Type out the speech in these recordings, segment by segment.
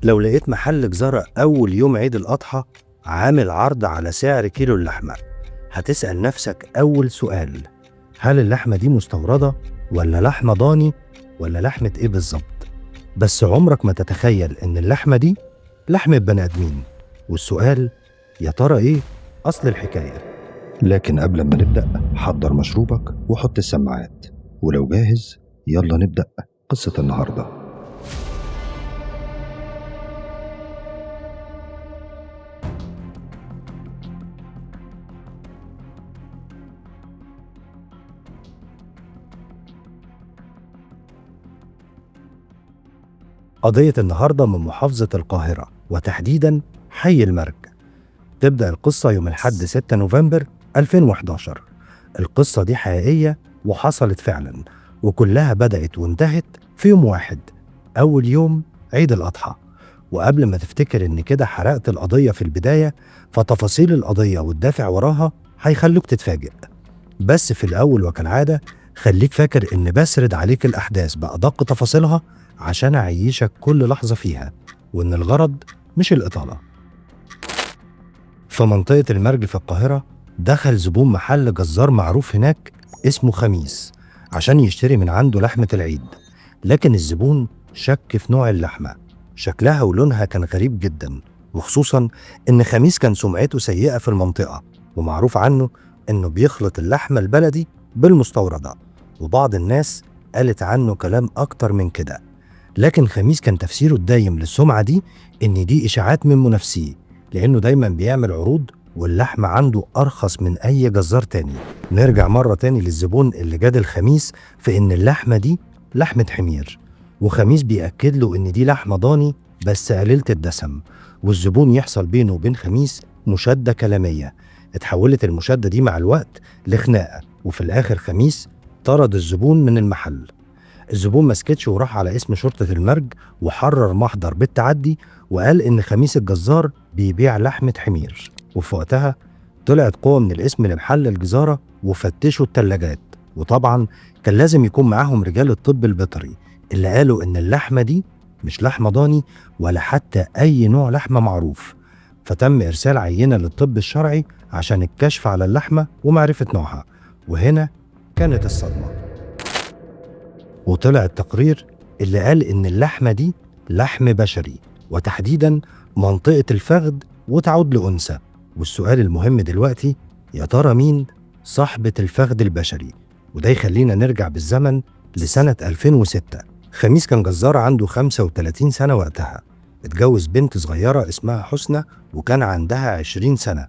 لو لقيت محل جزارة أول يوم عيد الأضحى عامل عرض على سعر كيلو اللحمة، هتسأل نفسك أول سؤال: هل اللحمة دي مستوردة ولا لحمة ضاني ولا لحمة إيه بالظبط؟ بس عمرك ما تتخيل إن اللحمة دي لحمة بني آدمين. والسؤال يا ترى إيه أصل الحكاية؟ لكن قبل ما نبدأ حضر مشروبك وحط السماعات، ولو جاهز يلا نبدأ قصة النهاردة. قضية النهاردة من محافظة القاهرة وتحديدا حي المرج. تبدأ القصة يوم الأحد 6 نوفمبر 2011. القصة دي حقيقية وحصلت فعلا، وكلها بدأت وانتهت في يوم واحد، أول يوم عيد الأضحى. وقبل ما تفتكر إن كده حرقت القضية في البداية، فتفاصيل القضية والدافع وراها هيخلوك تتفاجئ. بس في الأول وكالعادة خليك فاكر إن بسرد عليك الأحداث بأدق تفاصيلها عشان أعيشك كل لحظة فيها، وإن الغرض مش الإطالة. في منطقة المرج في القاهرة دخل زبون محل جزار معروف هناك اسمه خميس عشان يشتري من عنده لحمة العيد، لكن الزبون شك في نوع اللحمة، شكلها ولونها كان غريب جدا، وخصوصا إن خميس كان سمعته سيئة في المنطقة ومعروف عنه إنه بيخلط اللحمة البلدي بالمستوردة، وبعض الناس قالت عنه كلام أكتر من كده. لكن خميس كان تفسيره الدايم للسمعة دي إن دي إشاعات من منافسيه، لأنه دايما بيعمل عروض واللحمة عنده أرخص من أي جزار تاني. نرجع مرة تاني للزبون اللي جادل خميس في إن اللحمة دي لحمة حمير، وخميس بيأكد له إن دي لحمة ضاني بس قليلة الدسم، والزبون يحصل بينه وبين خميس مشادة كلامية. اتحولت المشادة دي مع الوقت لخناقة، وفي الآخر خميس طرد الزبون من المحل. الزبون مسكتش وراح على اسم شرطة المرج وحرر محضر بالتعدي، وقال إن خميس الجزار بيبيع لحمة حمير. وفي وقتها طلعت قوة من الاسم لمحل الجزارة وفتشوا التلاجات، وطبعا كان لازم يكون معاهم رجال الطب البيطري اللي قالوا إن اللحمة دي مش لحمة ضاني ولا حتى أي نوع لحمة معروف. فتم إرسال عينة للطب الشرعي عشان الكشف على اللحمة ومعرفة نوعها، وهنا كانت الصدمة. وطلع التقرير اللي قال إن اللحمة دي لحم بشري، وتحديدا منطقة الفخذ، وتعود لأنثى. والسؤال المهم دلوقتي، يا ترى مين صاحبة الفخذ البشري؟ وده يخلينا نرجع بالزمن لسنة 2006. خميس كان جزار عنده 35 سنة وقتها، اتجوز بنت صغيرة اسمها حسنى وكان عندها 20 سنة،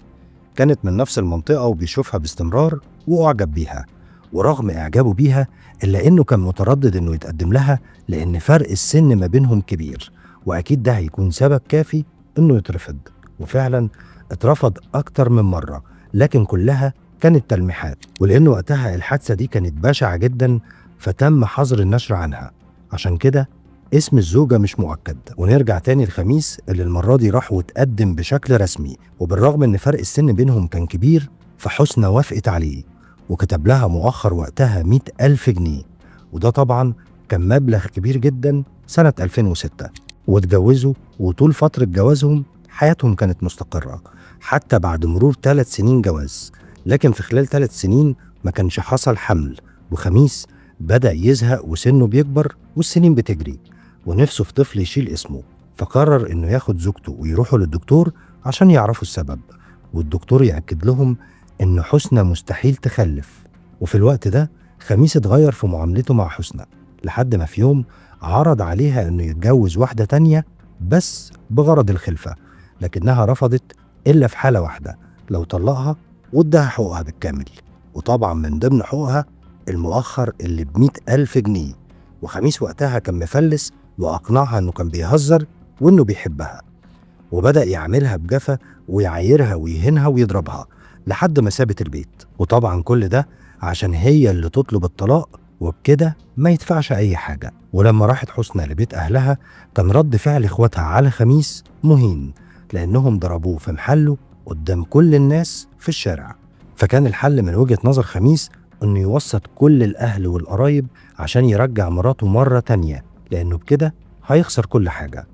كانت من نفس المنطقة وبيشوفها باستمرار وأعجب بيها. ورغم إعجابه بيها إلا إنه كان متردد إنه يتقدم لها لأن فرق السن ما بينهم كبير، وأكيد ده هيكون سبب كافي إنه يترفض. وفعلا اترفض أكتر من مرة، لكن كلها كانت تلميحات، ولأن وقتها الحادثة دي كانت بشعة جدا فتم حظر النشر عنها، عشان كده اسم الزوجة مش مؤكد. ونرجع تاني الخميس اللي المرة دي راح وتقدم بشكل رسمي، وبالرغم إن فرق السن بينهم كان كبير فحسنى وافقت عليه، وكتب لها مؤخر وقتها 100,000 جنيه، وده طبعا كان مبلغ كبير جدا سنة 2006. واتجوزوا، وطول فترة جوازهم حياتهم كانت مستقرة حتى بعد مرور 3 سنين جواز. لكن في خلال 3 سنين ما كانش حصل حمل، وخميس بدأ يزهق وسنه بيكبر والسنين بتجري، ونفسه في طفل يشيل اسمه، فقرر انه ياخد زوجته ويروحوا للدكتور عشان يعرفوا السبب، والدكتور يأكد لهم إن حسنى مستحيل تخلف. وفي الوقت ده خميس اتغير في معاملته مع حسنى، لحد ما في يوم عرض عليها إنه يتجوز واحدة تانية بس بغرض الخلفة، لكنها رفضت إلا في حالة واحدة، لو طلقها وادها حقوقها بالكامل، وطبعا من ضمن حقوقها المؤخر اللي ب100,000 جنيه. وخميس وقتها كان مفلس، وأقنعها إنه كان بيهزر وإنه بيحبها، وبدأ يعملها بجفا ويعايرها ويهينها ويضربها لحد ما سابت البيت. وطبعا كل ده عشان هي اللي تطلب الطلاق، وبكده ما يدفعش أي حاجة. ولما راحت حسنى لبيت أهلها كان رد فعل إخواتها على خميس مهين، لأنهم ضربوه في محله قدام كل الناس في الشارع. فكان الحل من وجهة نظر خميس إنه يوسط كل الأهل والقرايب عشان يرجع مراته مرة تانية، لأنه بكده هيخسر كل حاجة.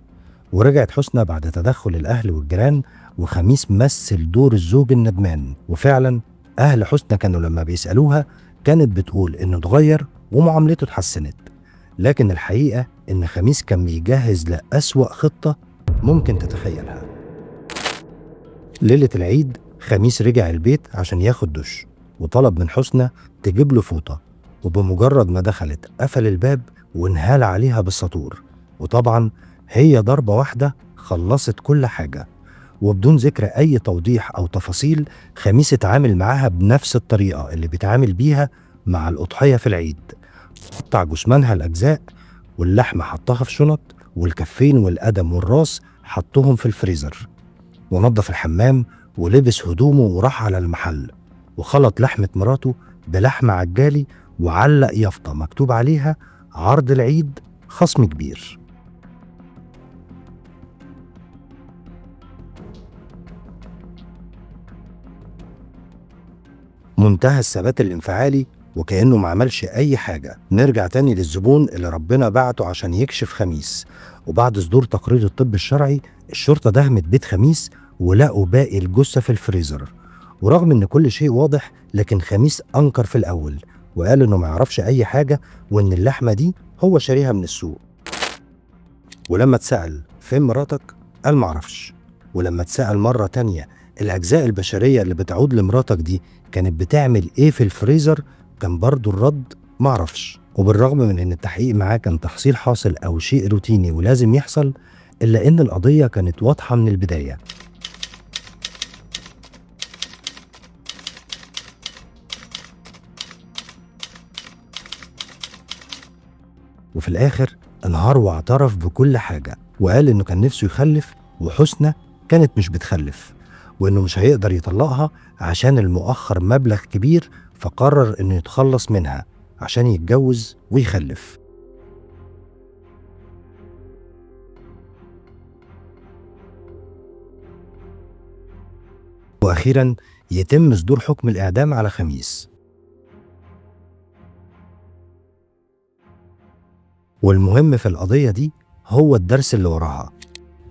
ورجعت حسنى بعد تدخل الأهل والجيران، وخميس مثل دور الزوج الندمان. وفعلا أهل حسنى كانوا لما بيسألوها كانت بتقول إنه اتغير ومعاملته اتحسنت، لكن الحقيقة إن خميس كان بيجهز لأسوأ خطة ممكن تتخيلها. ليلة العيد خميس رجع البيت عشان ياخد دش، وطلب من حسنى تجيب له فوطة، وبمجرد ما دخلت قفل الباب وانهال عليها بالسطور، وطبعا هي ضربة واحدة خلصت كل حاجة. وبدون ذكر أي توضيح أو تفاصيل، خميس اتعامل معاها بنفس الطريقة اللي بيتعامل بيها مع الأضحية في العيد. قطع جثمانها الأجزاء، واللحمة حطها في شنط، والكفين والقدم والراس حطهم في الفريزر، ونظف الحمام ولبس هدومه وراح على المحل، وخلط لحمة مراته بلحمة عجالي، وعلق يافطة مكتوب عليها عرض العيد خصم كبير. منتهى الثبات الانفعالي وكأنه ما عملش أي حاجة. نرجع تاني للزبون اللي ربنا بعته عشان يكشف خميس. وبعد صدور تقرير الطب الشرعي، الشرطة دهمت بيت خميس ولقوا باقي الجثة في الفريزر. ورغم إن كل شيء واضح، لكن خميس أنكر في الأول وقال إنه ما يعرفش أي حاجة، وإن اللحمة دي هو شاريها من السوق. ولما اتسأل فين مراتك قال معرفش. ولما اتسأل مرة تانية الأجزاء البشرية اللي بتعود لمراتك دي كانت بتعمل إيه في الفريزر، كان برضو الرد معرفش. وبالرغم من إن التحقيق معاه كان تحصيل حاصل أو شيء روتيني ولازم يحصل، إلا إن القضية كانت واضحة من البداية. وفي الآخر انهار واعترف بكل حاجة، وقال إنه كان نفسه يخلف وحسنى كانت مش بتخلف، وإنه مش هيقدر يطلقها عشان المؤخر مبلغ كبير، فقرر إنه يتخلص منها عشان يتجوز ويخلف. وأخيرا يتم صدور حكم الإعدام على خميس. والمهم في القضية دي هو الدرس اللي وراها.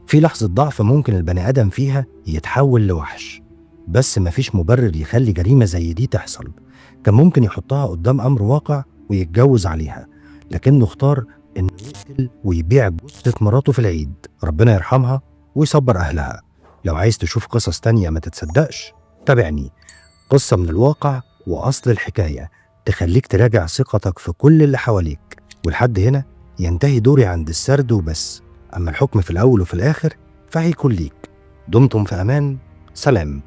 في لحظة ضعف ممكن البني آدم فيها يتحول لوحش، بس مفيش مبرر يخلي جريمة زي دي تحصل. كان ممكن يحطها قدام أمر واقع ويتجوز عليها، لكنه اختار إنه يقتل ويبيع جثة مراته في العيد. ربنا يرحمها ويصبر أهلها. لو عايز تشوف قصص تانية ما تتصدقش تابعني، قصة من الواقع وأصل الحكاية تخليك تراجع ثقتك في كل اللي حواليك. ولحد هنا ينتهي دوري عند السرد وبس، أما الحكم في الأول وفي الآخر فهيكون ليك. دمتم في أمان، سلام.